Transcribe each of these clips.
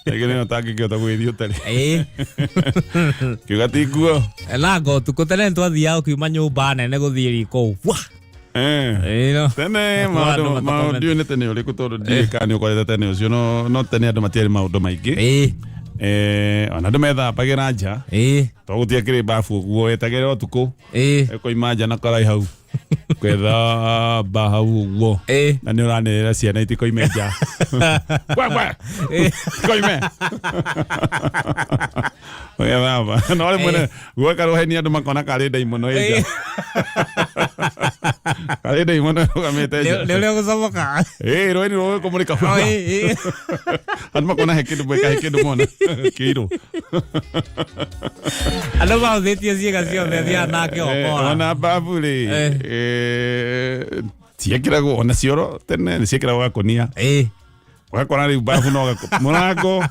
Rĩngĩ nĩyo ũtangĩkĩhota gũgĩthiĩ ũtarĩ. Ĩĩ. Kiuga ti nguo. Na ngo ũtukũ tene nĩtwathiaga ũkiuma nyũmba nene gũthiĩ riko wa. Eh. Ĩĩ no. Tene Andũ maũndũ matakomete. maũndũ ndiũĩ nĩ tene ũrĩkũ tondũ ndiũĩ kana nĩ ũkorete tene ũcio no no tene andũ matiarĩ maũndũ maingĩ. Ĩĩ. Eh, ona andũ methambagĩra nja. Ĩĩ. Tondũ gũtiakĩrĩ babu ũguo wetagĩrĩra ũtukũ. Ĩĩ. Ĩkoima nja na karai hau. Kwethamba hau ũguo. Ĩĩ. Na nĩ ũranĩrĩra ciana itikoime nja. Gwe gwe. Koime. Ũgethamba. No rĩmwe Ĩĩ. gweka rũheni andũ makona karĩ ndaimono ĩ nja. Karĩ ndaimono ĩrũgamĩte nja. Nĩ ũrĩa gũcomoka. Ĩĩ rũheni rũgũkũmũrĩka. Oh, ĩĩ, ĩĩ. Andũ makona he kĩndũ mweka he kĩndũ mona kĩirũ. Andũ mahũthĩtie ciĩga ciothe thiaga nake okora. Ona babu rĩ Eh. eh, ciekĩragwo ona cioro tene nĩ ciekĩragwo gakũnia. Ĩĩ. Ũgakora rĩu babu no mũrango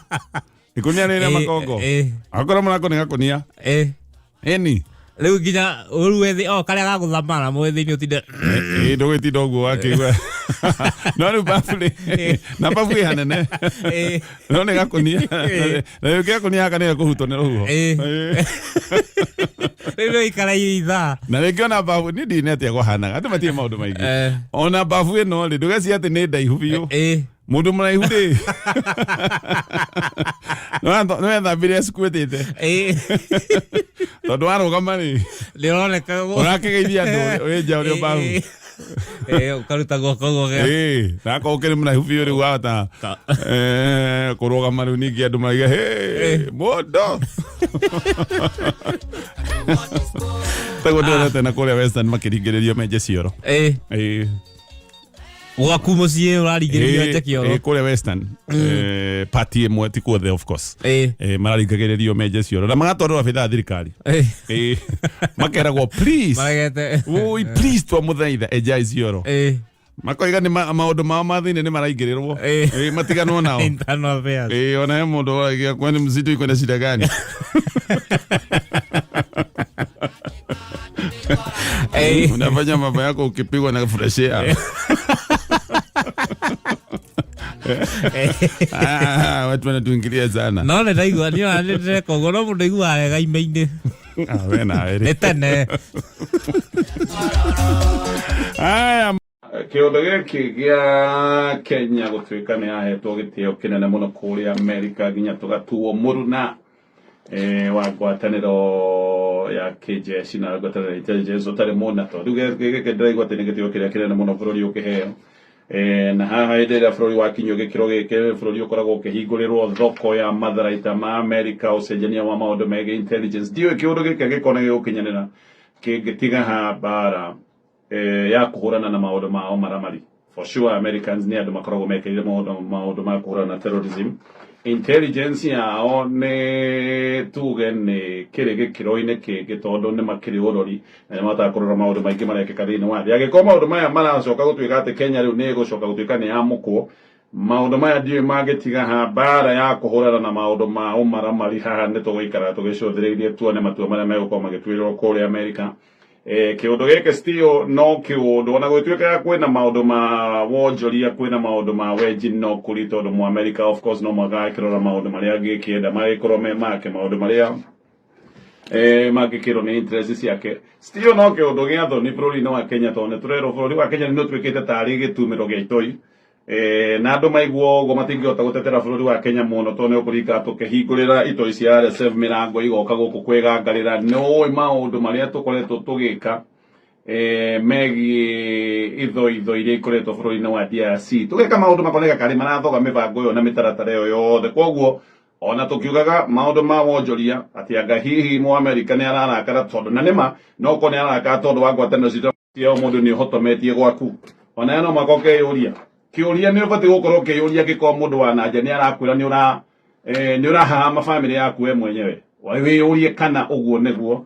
ikũnia rĩrĩa Ĩĩ, makongo. ĩĩ. Agakora mũrango nĩ gakũnia. Ĩĩ. Ĩni. Rĩu nginya ũru wĩ thĩ o karĩa gagũthamara mwĩ thĩinĩ ũtinde Ĩĩ ndũgĩtinda ũguo wakĩigua. No rĩu babu rĩ na babu ĩ hanene. Ĩĩ. No nĩ gakũnia. Ĩĩ. Na rĩu gakũnia gaka nĩ gakũhutwo nĩ rũhuho. Ĩĩ. Ĩĩ. Rĩu no ikara ithaa. Na rĩngĩ ona babu niĩ ndine atĩa kwahanaga andũ matirĩ maũndũ maingĩ. Eh. Ona babu ĩno rĩ ndũgeciria atĩ nĩ ndaihu biũ. Ĩĩ. Mũndũ mũraihu rĩ nĩwethambire acukuĩtĩte Ĩĩ. tondũ warũgama rĩ Nĩ ũroneka ũrakĩgeithia andũ wĩ nja ũrĩ o babu. Ĩĩ. Ĩĩ, ũkaruta guoko guothe. Ĩĩ, na akorwo ũkĩrĩ mũraihu biũ rĩu wahota eh, kũrũgama rĩu ningĩ andũ maiga "Hey, mũndũ taguo ndĩronete na kũrĩa western makĩringĩrĩrio menje cioro Ĩĩ. Ĩĩ. Gwaku mũciĩ ũraringĩrĩrio Ĩĩ, nje kĩoro. ĩĩ, kũrĩa western eh, party ĩmwe ti kuothe of course Ĩĩ. Eh, mararingagĩrĩrio menje cioro na magatwarĩrwo abithaa a thirikari Ĩĩ. Ĩĩ. makeragwo please Maregete. Ui, please twamũthaitha enjai cioro Ĩĩ. makoiga nĩ maũndũ mao ma thĩinĩ nĩ maraingĩrĩrwo Ĩĩ. Ĩĩ, matiganwo nao Internal affairs. Ĩĩ, ona he mũndũ oragia kwani msitu iko na shida gani Ĩĩ. unafanya mambo yako ukipigwa na fresh air Ah, watu wanatuingilia sana No nĩ ndaigua niĩ ona nĩ ndĩreka ũguo no mũndũ aiguaga wega ime-inĩ. Ah, we nawe rĩ. Nĩ tene. Aya Kĩũndũ gĩkĩ gĩa Kenya gũtuĩka nĩ yahetwo gĩtĩo kĩnene mũno kũrĩa Amerika nginya tũgatuo mũruna eh, wa ngwatanĩro ya kĩjeshi na ngwatanĩro ya intelligence ũtarĩ mũnato. Rĩu gĩkĩ ndĩraigua atĩ nĩ gĩtĩo kĩrĩa kĩnene mũno bũrũri ũkĩheo. Eh, na haha hĩndĩ ĩrĩa bũrũri wakinyio gĩkĩro gĩkĩ bũrũri ũkoragwo ũkĩhingũrĩrwo thoko ya matharaita ma Amerika ũcenjania wa maũndũ megiĩ intelligence. Ndiũĩ kĩũndũ gĩkĩ angĩkorwo nĩ gĩgũkinyanĩra kĩngĩtiga ha mbara eh, ya kũhũrana na maũndũ ma ũmaramari for sure Americans nĩ andũ makoragwo mekĩrĩire maũndũ maũndũ ma kũhũrana na terrorism intelligence yao nĩ tuge nĩ kĩrĩ gĩkĩro-inĩ kĩngĩ tondũ nĩ makĩrĩ ũrori na nĩ mahotaga kũrora maũndũ maingĩ marekĩka thĩinĩ wa thĩ angĩkorwo maũndũ maya maracoka gũtuĩka atĩ Kenya rĩu nĩ ĩgũcoka gũtuĩka nĩ yamũkwo maũndũ maya ndiũĩ mangĩtiga ha mbara ya kũhũrana na maũndũ ma ũmaramari haha nĩ tũgũikara tũgĩcũthĩrĩirie tuone matua marĩa megũkorwo magĩtuĩrwo kũrĩa Amerika Eh, kĩũndũ gĩkĩ still no kĩũndũ ona gũgĩtuĩka kwĩna maũndũ ma wonjoria kwĩna maũndũ ma wenji no kũri tondũ mũamerika of course no mũhaka akĩrora maũndũ marĩa angĩkĩenda magĩkorwo me make maũndũ marĩa eh, mangĩkĩrwo nĩ interest ciake still no kĩũndũ gĩa thoni bũrũri-inĩ wa Kenya tondũ nĩ tũrerwo bũrũri wa Kenya nĩ ũtuĩkĩte tarĩ gĩtumĩro gĩa itoi Eh, na andå maigua ũguo matingĩhota gũtetera bũrũri wa Kenya mũno tondũ nĩ ũkũringa tũkĩhingũrĩra itoi cia RSF mĩrango igoka gũkũ kwĩgangarĩra nĩ ũĩ maũndũ marĩa tũkoretwo tũgĩka eh, megiĩ ithoitho iria ikoretwo bũrũri-inĩ wa DRC tũgeka maũndũ makoneka karĩ marathoga mĩbango ĩyo na mĩtaratara ĩyo yothe koguo ona tũkiugaga maũndũ ma wonjoria atĩ anga hihi mũamerika nĩ ararakara tondũ na nĩma no korwo nĩ ararakara tondũ wa ngwatanĩro citũ o mũndũ nĩ ũhotometie gwaku ona we no mũhaka ũkeyũria kĩũria nĩ ũbatiĩ gũkorwo ũkĩyũria angĩkorwo mũndũ wa nanja nĩ arakwĩra nĩ ũra eh, nĩ ũrahahama bamĩrĩ yaku we mwenyewe wĩyũrie kana ũguo nĩguo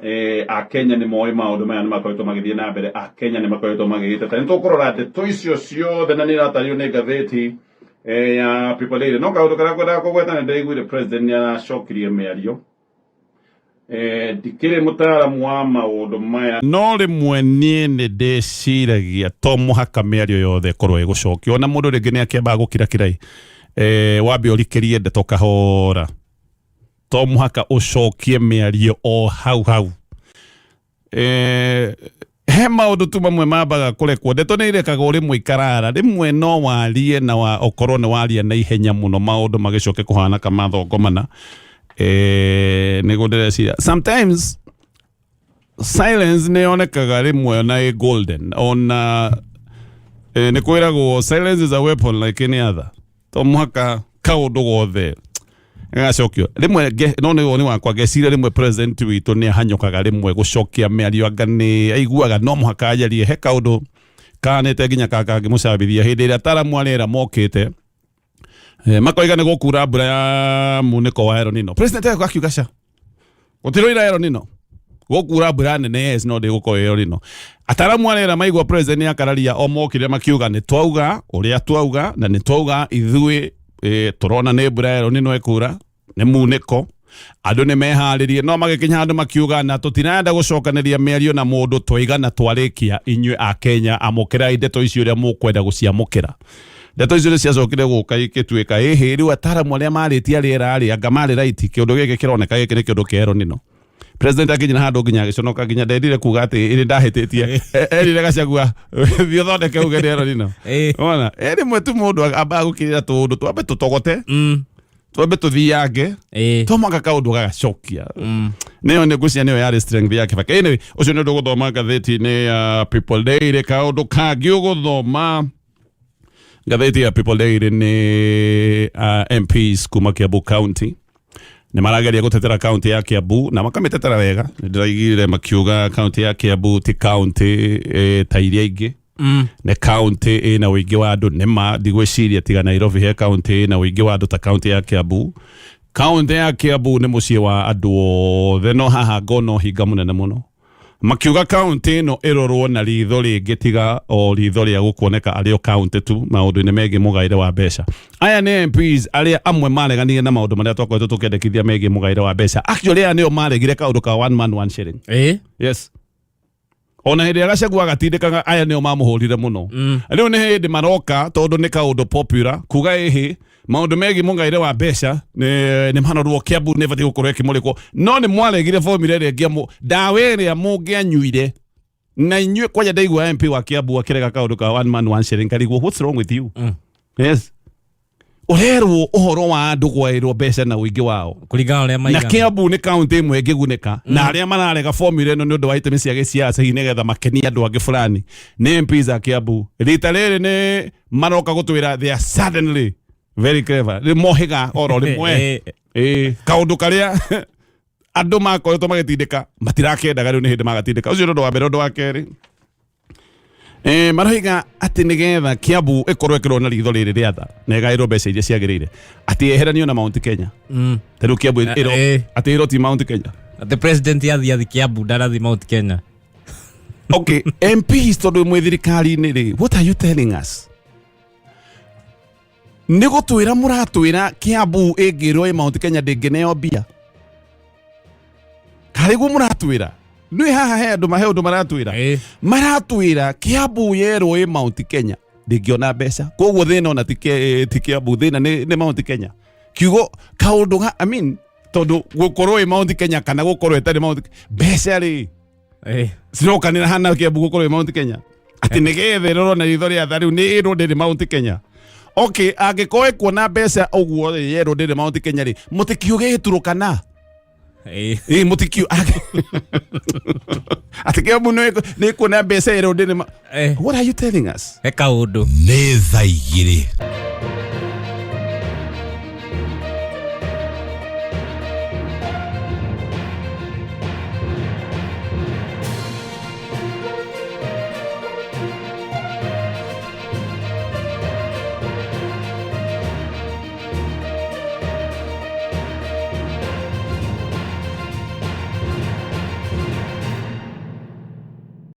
eh, akenya nĩ moĩ maũndũ maya nĩ makoretwo magĩthiĩ na mbere akenya nĩ makoretwo magĩgĩteta nĩ tũkũrora ndeto icio ciothe na nĩ iratarĩrio nĩ ngathĩti eh, ya People Daily no kaũndũ karĩa ngwendaga kũgweta nĩ ndĩraiguire president nĩ aracokirie mĩario Eh, ndikĩrĩ mũtaaramu wa maũndũ maya no rĩmwe niĩ nĩ ndĩciragia to mũhaka mĩario yothe ĩkorwo ĩgũcokio ona mũndũ rĩngĩ nĩ akĩambaga gũkira kirai Wambe ũrikĩrie ndeto kahora, to mũhaka ũcokie mĩario o hau hau. He maũndũ tu mamwe mambaga kũrekwo, ndeto nĩ irekagwo rĩmwe ikarara, rĩmwe no warie na wa, ũkorwo nĩ waria na ihenya mũno maũndũ magĩcoke kũhana kamathongomana. Nĩguo ndĩreciria sometimes silence nĩ yonekaga rĩmwe na ĩ golden ona nĩ kwĩragwo silence is a weapon like any other. To mũhaka kaũndũ gothe gagacokio rĩmwe. No nĩ woni wakwa, ngeciria rĩmwe president witũ nĩ ahanyũkaga rĩmwe gũcokia mĩario, anga nĩ aiguaga no mũhaka ajarie. He kaũndũ kanĩte nginya kakangĩmũcabithia hĩndĩ ĩrĩa ataramu a rĩera mokĩte, makoiga nĩ gũkura mbura ya munĩko wa El Nino. President akiuga ca gũtiroira El Nino, gũkura mbura nene, yes, no ndĩgũkorwo El Nino. Ataramu a rĩera maigua president nĩ akararia, o mokire makiuga nĩ twauga ũrĩa twauga na nĩ twauga ithuĩ, tũrona nĩ mbura ya El Nino ĩkura, nĩ munĩko, andũ nĩ meharĩrie. No magĩkinya handũ makiuga na tũtirenda gũcokanĩria mĩario na mũndũ, twaigana twarĩkia, inyuĩ a Kenya amũkĩrai ndeto icio ũrĩa mũkwenda gũciamũkĩra. Ndeto icio nĩ ciacokire gũka ikĩtuĩka ĩhĩ rĩu ataramu arĩa marĩtie rĩera rĩ anga marĩ right, kĩũndũ gĩkĩ kĩroneka gĩkĩ nĩ kĩũndũ kĩa El Nino. President akinyire handũ nginya agĩconoka, nginya ndendire kuga atĩ ĩrĩ ndahĩtĩtie. Erire Gachagua, thiĩ ũthondeke uge nĩ El Nino. Ona rĩmwe tu mũndũ ambaga gũkirĩra tũũndũ twambe tũtogote, twambe tũthiange, to mwaka kaũndũ gagacokia. Nĩyo nĩ ngwĩciria nĩyo yarĩ strength ya Kibaki. Anyway, ũcio nĩ ũndũ ũgũthoma ngathĩti-inĩ ya People Daily. Kaũndũ kangĩ ũgũthoma ngathĩti ya People Daily nĩ MPs kuma Kiambu County nĩ marageria gũtetera kaunti ya Kiambu na makamĩtetera wega. Nĩ ndĩraiguire makiuga kaunti ya Kiambu ti kaunti ta iria ingĩ, nĩ kaunti ĩna ũingĩ wa andũ. Nĩ ma ndigwĩciria tiga Nairobi he kaunti ĩna ũingĩ wa andũ ta kaunti ya Kiambu. Kaunti ya Kiambu nĩ mũciĩ wa andũ othe, no haha ngona ũhinga mũnene mũno. Makiuga kaunti ĩno ĩrorwo na ritho rĩngĩ tiga o ritho rĩa gũkuoneka arĩ o kaunti tu maũndũ-inĩ megiĩ mũgaĩre wa mbeca. Aya nĩ MPs arĩa amwe mareganire na maũndũ marĩa twakoretwo tũkĩendekithia megiĩ mũgaĩre wa mbeca. Actually aya nĩo maregire kaũndũ ka one man one shilling. Yes, ona hĩndĩ ĩrĩa Gachagua agatindĩkaga, aya nĩo mamũhũrire mũno. Rĩu nĩ hĩndĩ maroka tondũ nĩ kaũndũ popular kuga ĩhĩ maũndũ megiĩ mũgaĩre wa mbeca nĩ marorwo, Kiambu nĩ ĩbatiĩ gũkorwo ĩkĩmũrĩkwo. No nĩ mwaregire formula ĩrĩa ĩngĩ ndawa ĩrĩa mũngĩanyuire na inyuĩ. Kwanja ndaigua MP wa Kiambu akĩrega kaũndũ ka one man one shilling, karigwo, what's wrong with you? Yes, ũrerwo ũhoro wa andũ gwaĩrwo mbeca na ũingĩ wao kũringana na ũrĩa na maigana. Kiambu nĩ kaunti ĩmwe ĩngĩgunĩka, na arĩa mararega formula ĩno nĩ ũndũ wa itũmi cia gĩciaca hihi nĩgetha makenie andũ angĩ fulani nĩ MPs a Kiambu. Rita rĩrĩ nĩ maroka gũtwĩra they are suddenly very clever, nĩ mohĩga oro rĩmwe. Ĩ kaũndũ karĩa andũ makoretwo magĩtindĩka matirakendaga, rĩu nĩ hĩndĩ magatindĩka. Ũcio nĩ ũndũ wa mbere. Ũndũ wa kerĩ, maroiga atĩ nĩgetha Kiambu ĩkorwo ĩkĩrwo na ritho rĩrĩ rĩa tha na ĩgaĩrwo mbeca iria ciagĩrĩire, atĩ yeheranio na Mount Kenya. Ta rĩu Kiambu ĩro atĩ ĩro ti Mount Kenya. The president athiĩ Kiambu, ndarathi Mount Kenya. Okay, MPs, tondũ mwĩ thirikari-inĩ rĩ, what are you telling us? Nĩ gũtwĩra mũratwĩra Kiambu ĩngĩrwo ĩ Mount Kenya ndĩngĩneo mbia? Karĩguo mũratwĩra? Nĩ haha he andũ mahe ũndũ maratwĩra. Maratwĩra Kiambu yerwo ĩ Mount Kenya ndĩngĩona mbeca, koguo thĩna ona ti Kiambu, thĩna nĩ Mount Kenya. Kiugo kaũndũ ga, I mean, tondũ gũkorwo ĩ Mount Kenya kana gũkorwo ĩtarĩ Mount mbeca rĩ cirokanĩra hana Kiambu gũkorwo ĩ Mount Kenya, atĩ nĩgetha ĩrorwo na ritho rĩa tha rĩu nĩ ĩrwo ndĩrĩ Mount Kenya. Okay, angĩkorwo ĩkuona mbeca ũguo rĩ, yerwo ndĩrĩ Mount Kenya rĩ, mũtikiuge ĩturũkana. Ĩ mũtikiu atĩ Kiambu nĩ ĩkuona mbeca ĩrwo ndĩrĩ what are you telling us? He kaũndũ. Nĩ thaa 2.